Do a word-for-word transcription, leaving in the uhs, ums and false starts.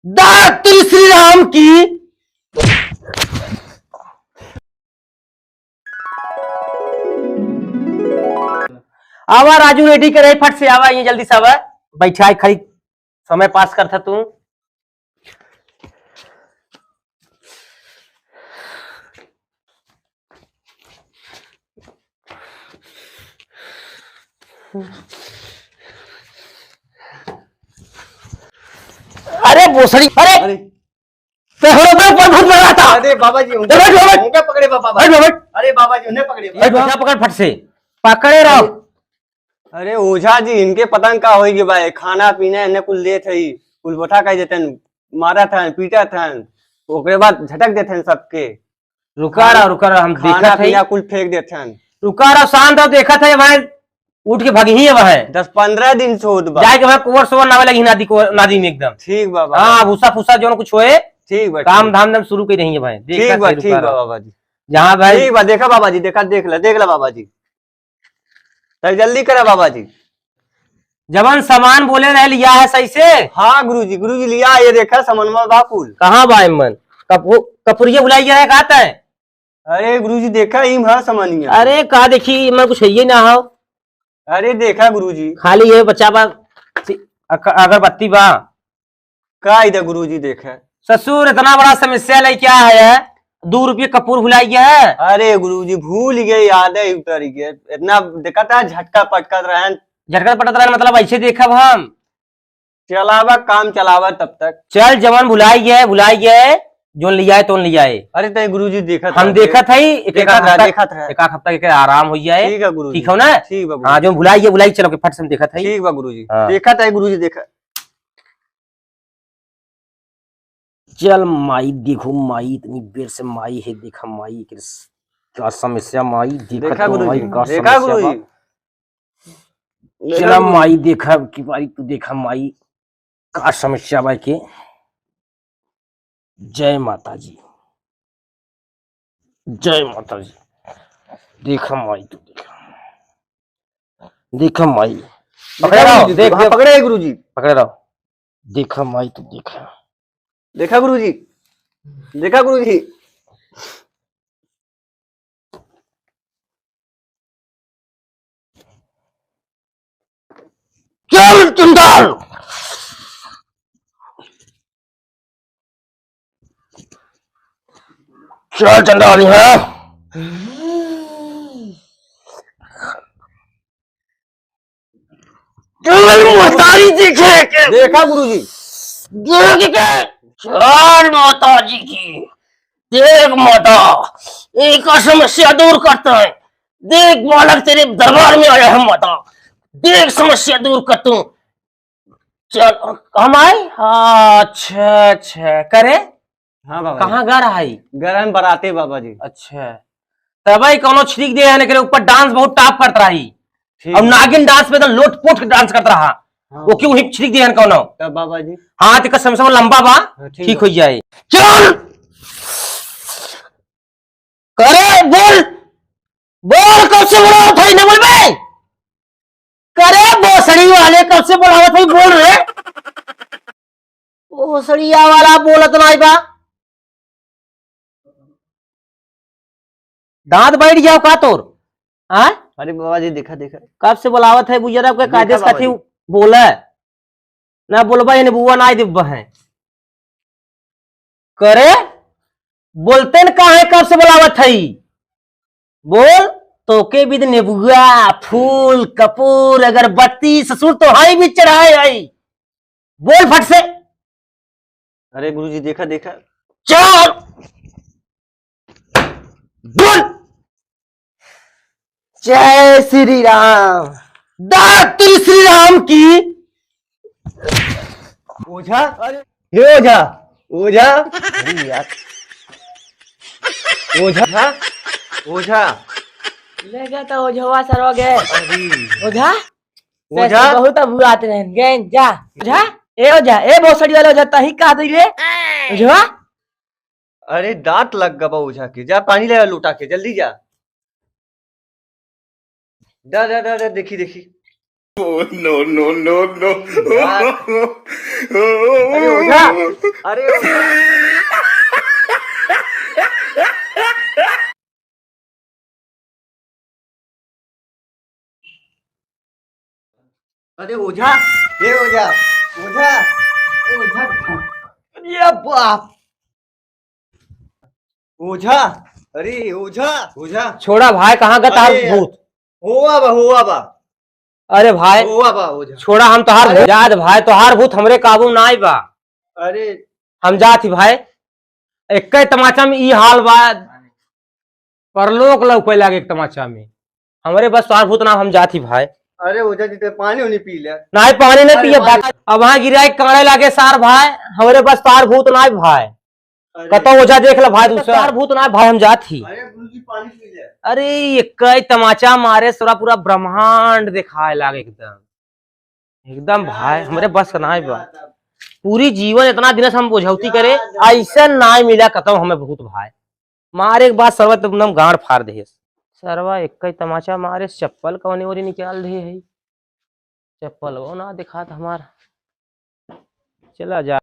दातुर श्री राम की। आवा राजू, रेडी करे, फट से आवा, ये जल्दी से आवा। बैठा है, खाली समय पास करता तू। अरे भोसड़ी, अरे, अरे। ते हमारे ऊपर भूत लगा था। अरे बाबा जी, उनके, अरे बाबा। उनके पकड़े बाबा। अरे बाबा। अरे बाबा जी, उन्हें पकड़े। अरे बाबा। पकड़ फट से, पकड़े रहो। अरे ओझा जी, इनके पता न का होई गे बा, खाना पीना इन्हें कुल देत हई, कुल बोठा कह देतन, मारत हन, पीटत हन, ओकरे बाद झटक देत हन सबके। रुका रहो, रुका रहो, हम खाना देखत हई। पीना कुल फेंक देत हन। रुका रहो, शांत रहो, देखत हई भाई, उठ के भगही है वह। दस पन्द्रह दिन से होत बा। जाए के वह कोवर सोवर नावे लगी नादी को, नादी में एकदम। ठीक बा बाबा। हाँ, भूसा फूसा जौन कुछ होए, ठीक बा, काम ठीक। धाम धाम शुरू कर रही है भाई, ठीक देखत बा, हई, ठीक रुका बा रहो। बाबा जी। जहाँ भाई ठीक बा, देखा बाबा जी, देखा, देख ला, देख ला बाबा जी। तब जल्दी करा बाबा जी। जवन सामान बोले रहे लिया है सही से? हाँ गुरुजी, गुरुजी लिया, ये देखा सामानवा बा कुल। कहाँ बा एमन? कपु-, कपुरिया भुलाई गया है, कहाँ तय? अरे गुरुजी देखा, इम हा सामानिया। अरे का देखी, एमन कुछ है ही ना हो। अरे देखा गुरुजी। खाली ये बचा बा, सि-, अक-, अगरबत्ती बा। का इधर गुरुजी देखे? ससुर, इतना बड़ा समस्या लेके आया है, दो रुपये कपूर भुलाई गया है। अरे गुरुजी, भूल गए, याद है उतर गए। इतना देखा था, झटका पटकत रहन। झटका पटकत रहन, मतलब ऐसे देखब हम? चलावा, काम चलावा तब तक। चल, जवन भुलाई गए, भुलाई गए, जोन लियाए, तोन लियाए। अरे तय गुरुजी देखत हम रहे। देखत हई, एक, एक देखत रहा, हफ्ता, देखत रहा। एक आध हफ्ता के आराम हो जाए। ठीक है गुरुजी। ठीक हो ना? ठीक बा गुरुजी। हाँ, जो भुलाई गए, भुलाई चलो के फट से हम देखत हई। ठीक बा गुरुजी। हाँ। देखत है गुरुजी, देखत। चल माई, देखो माई, इतनी बेर से माई है, देखा माई, के स-, का समस्या माई, देखा देखा तो गुरुजी, माई, का देखा समस्या बा। गुरुजी। देखा चला गुरुजी। माई, देखा कि बारी तू देखा माई, का समस्या बा के। जय माता जी, जय माता जी। देखा माई, तू देखा, देखा माई, पकड़े देखा रहो, गुरुजी, देख, हाँ, देख। पकड़े गुरुजी। पकड़े रहो। देखा माई, तू देखा। देखा गुरुजी, देखा गुरुजी। चल चंडाल, चल चंडाल यहाँ। चल महतारी देखे के। देखा गुरुजी। देख के। चल माता जी की। देख माता, एक समस्या दूर करता है। देख बालक तेरे दरबार में आया है माता। देख समस्या दूर कर तू। चल, हम आए? अच्छा, अच्छा। करे? हाँ बाबा जी। कहाँ गा रहा है? गा रहा है बराते बाबा जी। अच्छा। तब भाई कौनो छिड़क दे है, एकरे ऊपर डांस बहुत टॉप करत रही। ठीक। और नागिन डांस में तो लोट पोट के डांस करत रहा। हाँ। वो क्यों ही छिड़क दे है कौनो? तब बाबा जी। हाँ, तो कसम से वो लंबा बा, हाँ, ठीक ठीक बा। हो जाए। चल! करे, बोल, बोल, कब से बोलावत हई, ना बोलबे? करे, भोसड़ी वाले, कब से बोलावत हई, बोल रे। भोसड़िया वाला बोलत नाई बा। दांत बैठ जाओ का तोर? हाँ? अरे बाबा जी, देखा, देखा। कब से बोलावत है बुजुर्ग के, देखा कायदे से बाबा कथी जी। बोले? ना बोलबा, ये बुआ ना देबा है। करे, बोलते न का है, कब से बोलावत हई? बोल, तोके बिद नेबुआ, फूल, कपूर, अगरबत्ती, ससुर तो हई भी चढ़ाए हई। बोल फट से। अरे गुरुजी, देखा, देखा। चल। बोल। जय श्री राम। दातुर श्री राम की। ओझा, अरे। हे ओझा, ओझा। अरे यार। ओझा, ओझा। ले गया तो ओझवा सरवा गए। अरे। ओझा? ओझा? पैसे बहुत अब हुआत रहन, गए जा। ओझा? ए ओझा, ए भोसड़ी वाला ओझा, तही कहा दई रे? ओझवा? अरे दांत लग गबा ओझा के, जा पानी ले आ लोटा के, जल्दी जा। दा, दा, दा, दा, देखी, देखी। Oh, no, no, no, no। अरे ओझा, अरे ओझा। अरे ओझा, ए ओझा, ओझा, ए ओझा, अरे बाप, ओझा, अरे ओझा, ओझा। छोड़ा भाई, कहाँ का तोहार अरे भूत? हुआ बा, हुआ बा। अरे भाई, हुआ बा ओझा। छोड़ा, हम तोहार अरे भूत, जात भाई, तोहार भूत हमरे काबू नाई बा। अरे हम जात ही भाई, एक्के तमाचा में ई हाल बा, परलोक लौके लागे एक तमाचा में। हमरे बस तोहार भूत ना, हम जात ही भाई। अरे ओझा जी, ते पानी उनी पी ले। नाई, पानी नहीं अरे पिए भाई। भाई। अब वहाँ गिरा के काढ़े लागे सार भाई, हमरे बस तोहार भूत नाई भाई। अरे। कतौ ओझा देख ले भाई, दूसरा। तोहार भूत नाई भाई, हम जात ही। अरे गुरुजी, पानी पी ले। अरे एक्के तमाचा मारे सारा पूरा ब्रह्मांड देखाए लागे एकदम। एकदम भाई, हमरे बस का नाई बा। पूरी जीवन इतना दिन से हम बुझौती करे, ऐसा नाई मिला कतौ हमें भूत भाई। मारे के बाद सरवा एकदम गांड फाड़ दे। सरवा एक्के तमाचा मारे, चप्पल कवने ओरी निकाल दे है। चप्पल वो ना दिखात हमार। चला जा।